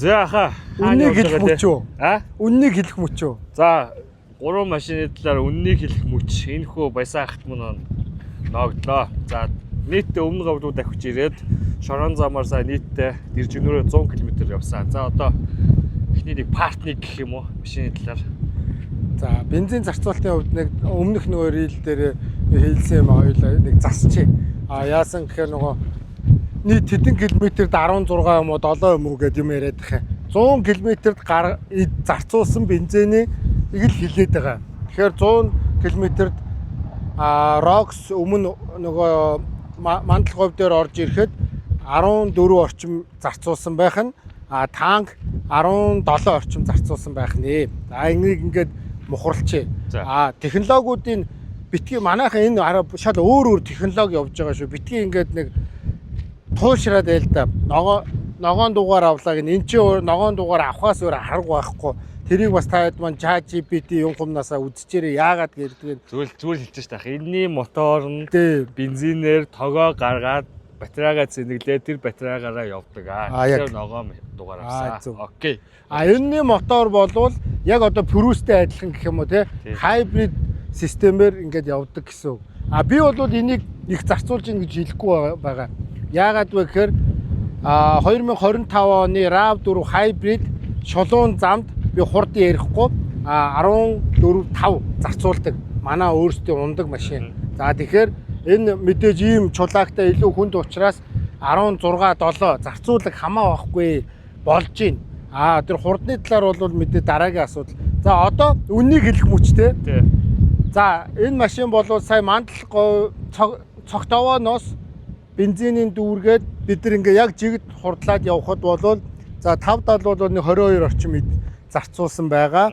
За хаа. Үннийг хэлэх мөч үү? А? Үннийг хэлэх мөч үү? За, гурван машины талаар үннийг хэлэх мөч. Энэ хөө баясан ахт мөн ногдлоо. За, нийтдээ өмнө говьлуу давхиж ирээд шорон замаар сая нийтдээ Дэржигнөрөө 100 км явсан. За, одоо эхний нэг part 1 гэх юм уу? Машины талаар. За, бензин зарцуулалтын хувьд нэг өмнөх нөгөө reel дээр хэлсэн юм хоёулаа нэг засчих. А яасан гэхээр нөгөө нийт хэдэн километрд 16 юм уу, 7 юм уу гэдэг юм яриад их. 100 километрд гар зарцуулсан бензиний ийг л хилээд байгаа. Тэгэхээр 100 километрд Rox өмнө нөгөө мандал говь дээр орж ирэхэд 14 орчим зарцуулсан байх нь, танк 17 орчим зарцуулсан байх нэ. За, энийг ингээд мухарлчээ. За. Технологиудын битгий манайхан энэ араа шал өөр өөр технологи явж байгаа шүү. Битгий ингээд нэг туушраад байл да. Ногоон дугаар авлаа гэн эн чинь ногоон дугаар авахаас өөр арга байхгүй. Тэрийг бас та хэд маань ChatGPT юм хумнаасаа үзчихээрэй, яагаад гэдгийг. Зүгээр зүгээр хэлчихэж таах. Энийний мотор нь бензинээр тогоо гаргаад, батарейгаа цэнэглээ, тэр батарейгаараа явдаг. А, яг. Тэгэхээр ногоон дугаар Зөв. авсан. Okay. А энэний мотор болвол яг одоо Prius-тэй адилхан гэх юм уу, те, hybrid системээр ингээд явдаг гэсэн үг. А би бол энийг их зарцуулж гин гэж хэлэхгүй байгаа. Яагаад вэ гэхээр 2025 оны RAV4 hybrid шулуун замд би хурд ярихгүй 14.5 зарцуулдаг. Манай өөрсдийн ундаг машин. За, тэгэхээр энэ мэдээж ийм чулаагтай илүү хүнд учраас 16 7 зарцуулах хамаа байхгүй болж байна. А тэр хурдны талаар бол мэдээ дараагийн асуудал. За, одоо үннийг хэлэх мөчтэй. Тий. За, энэ машин бол сая мандал говь цогтовооноос бензиний дүүргээд бид нар ингээ яг жигд хурдлаад явхад бол за 570 бол нэг 22 орчим эд зарцуулсан байгаа.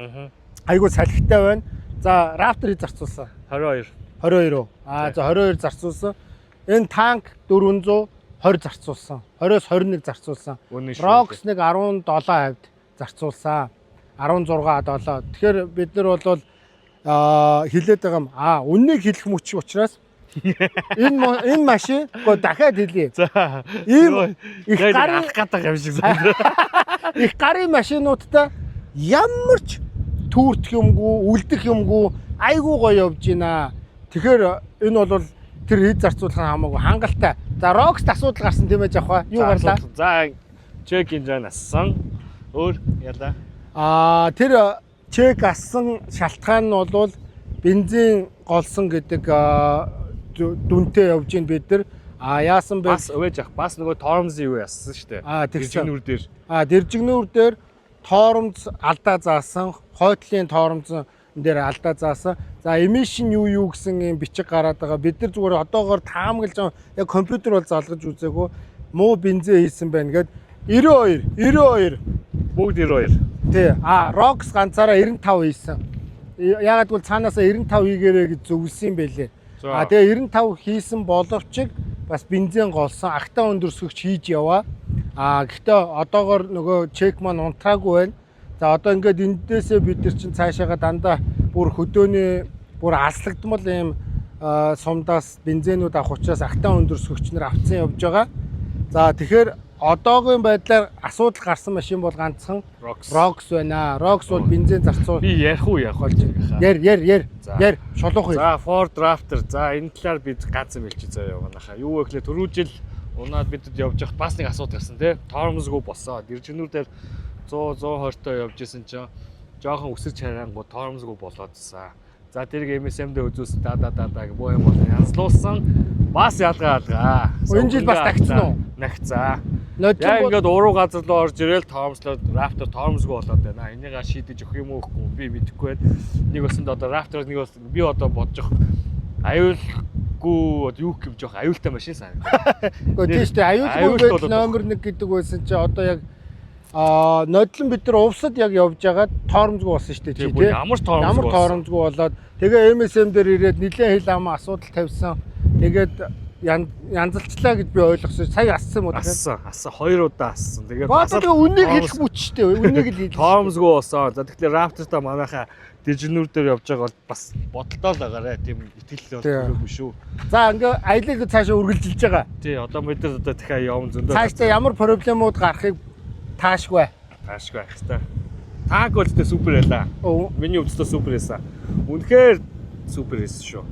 Айгуу салхитай байна. За, Raptor хэд зарцуулсан? 22. 22 үү? Аа, за, 22 зарцуулсан. Энэ танк 420 зарцуулсан. 20-оос 21 зарцуулсан. Үнэн шүү. Rox нэг 17 хавьд зарцуулсан. 16 7. Тэгэхээр бид нар бол хилээд байгаа юм. А үннийг хэлэх мөч учраас энэ машин гоо дахиад хэлье. За. Ийм их их гарын гарын гадаг юм шиг санагдав. Их гарын машинуудтай ямар ч түүртэх юмгүй, үлдэх юмгүй, айгүй гоё явж байна. Тэгэхээр энэ бол тэр хэд зарцуулах нь хамаагүй хангалттай. За, Rox-т асуудал гарсан, тийм ээ, Жавха? Юу гарлаа? За, check engine ассан. Өөр ялаа. Тэр check ассан шалтгаан нь бол бензин голсон гэдэг дүнтэй явж гин бид нар. А яасан бэ? Бас өвэж ах, бас нөгөө тормоз юу яссан шүү дээ. А, тэгсэн. Дэржигнүр дээр. А, дэржигнүүр дээр тоормз алдаа заасан, хойтлын тоормз дээр алдаа заасан. За, emission юу юу гэсэн юм бичиг гараад байгаа. Бид нар зүгээр одоогоор таамаглаж байгаа. Яг компьютер бол залгаж үзээгүй. Муу бензин хийсэн байна гэд 92 92. Бүгд 92. Тий. А Rox ганцаараа 95 хийсэн. Яагаад гэвэл цаанаасаа 95 хийгээрэй гэж зөвлөсөн юм байлээ. За. А тэгээ 95 хийсэн боловч бас бензин голсон, октан өндөрсгөгч хийж яваа. А гэхдээ одоогор нөгөө check маань унтраагүй байна. За, одоо ингээд эндээсээ бид нар чинь цаашаага дандаа бүр хөдөөний бүр аслагдмал ийм сумдаас бензинүүд авах учраас октан өндөрсгөгч нар авцсан явж байгаа. За, тэгэхээр одоогийн байдлаар асуудал гарсан машин бол ганцхан Rox. Rox байна. Rox бол бензин зарцуул Би ярих уу, явах болж байгаа. Яр, яр, яр. За. Яр, шулуух. За, Ford Raptor. За, энэ талаар би ганц юм хэлчих заяа манайхаа. Юу вэ гэхлээр түрүү жил унаад бидэд явж байхад бас нэг асуудал гарсан, тий. Тормозгүй босоо. Дэржигнүр дээр 100 120 тоо явж исэн чинь жоохон өсөж харангу тормозгүй болоодсан. За, тэрийг MSM дээр үзүүлсэн, да да да да гэх боо юм бол янзлуулсан. Бас ялгаа алгаа. Энэ жил бас тагцсан уу? Нагцаа. Нодон Яг бол ингээд уруу газар руу орж ирээл тоомслоод Raptor тоомсгүй болоод байна. Энийгээ шийдэж өгөх юм уу, өгөхгүй юм би мэдэхгүй байна. Нэг өсөнд одоо Raptor нэг бас би одоо бодож явах аюулгүй одоо юу гэх юм, жоох аюултай машин санагдав. Гэхдээ тийм шүү дээ. Аюулгүй Аюултай байдал болоод номер 1 гэдэг байсан чи одоо яг нодлон бид нар увсад яг явж байгаад тоормзгүй болсон шүү дээ чи Тийм, бүр тий. ямар ч тоормзгүй Ямар болсон. тоормзгүй болоод тэгээ MSM дээр ирээд нилээн хил ам асуудал тавьсан. Тэгээд янзалчлаа гэж би ойлгосон. Сая ассан юм уу тэгэхээр? Ассан, ассан, хоёр удаа ассан. Тэгээд Одоо тэгээ үннийг хэлэх мөч шүү дээ. Үннийг л хэлэх. Тоомсгүй болсон. За, тэгэхээр Raptor-та манайхаа дижнүр дээр явж байгаа бол бас бодолтой л байгаарэ. Тийм итгэл бол төлөөгүй шүү. За, ингээ аялыг цаашаа үргэлжилж байгаа. Тий, одоо бид нар одоо дахиад явна зөндөө. Цаашдаа ямар problem ууд гарахыг таашгүй. Гайшгүй байх хэвээр. Танк бол тэ супер байлаа. Оо. Миний хувьд л супер байсан. Үнэхээр супер байсан шүү.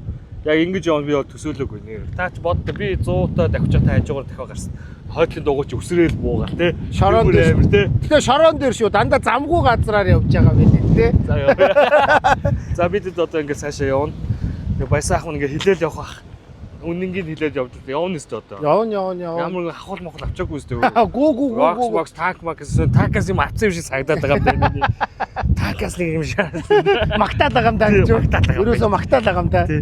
Яг ингэж явна би бол төсөөлөөгүй нэр. Та ч боддоо би 100 та давхичаа та хажуугаар дахиад гарсан. Хойдлын дугуй чи өсрээл буугаал те. Шорон Тэр бүр дээр амар те. Тэгээ шорон дээр шүү дандаа замгүй газраар явж байгаа байх те. За яа. За бидэд одоо ингэ цаашаа явна. Тэгээ баясаа ах хүн ингэ хилээл явах бах. Үнэнгийг хилээд явж явна өстө одоо. Явна явна явна. Ямар нэг хахуул мохол авчаагүй өстө. Гүү гүү гүү Рокс гүү. бокс танк мак гэсэн танкас юм авсан юм шиг санагдаад байгаа юм байна миний. Танкас нэг юм шиг. Магтаал байгаа юм даа гэж. Тий, магтаал байгаа юм. Ерөөсөө магтаал байгаа юм даа. Тий.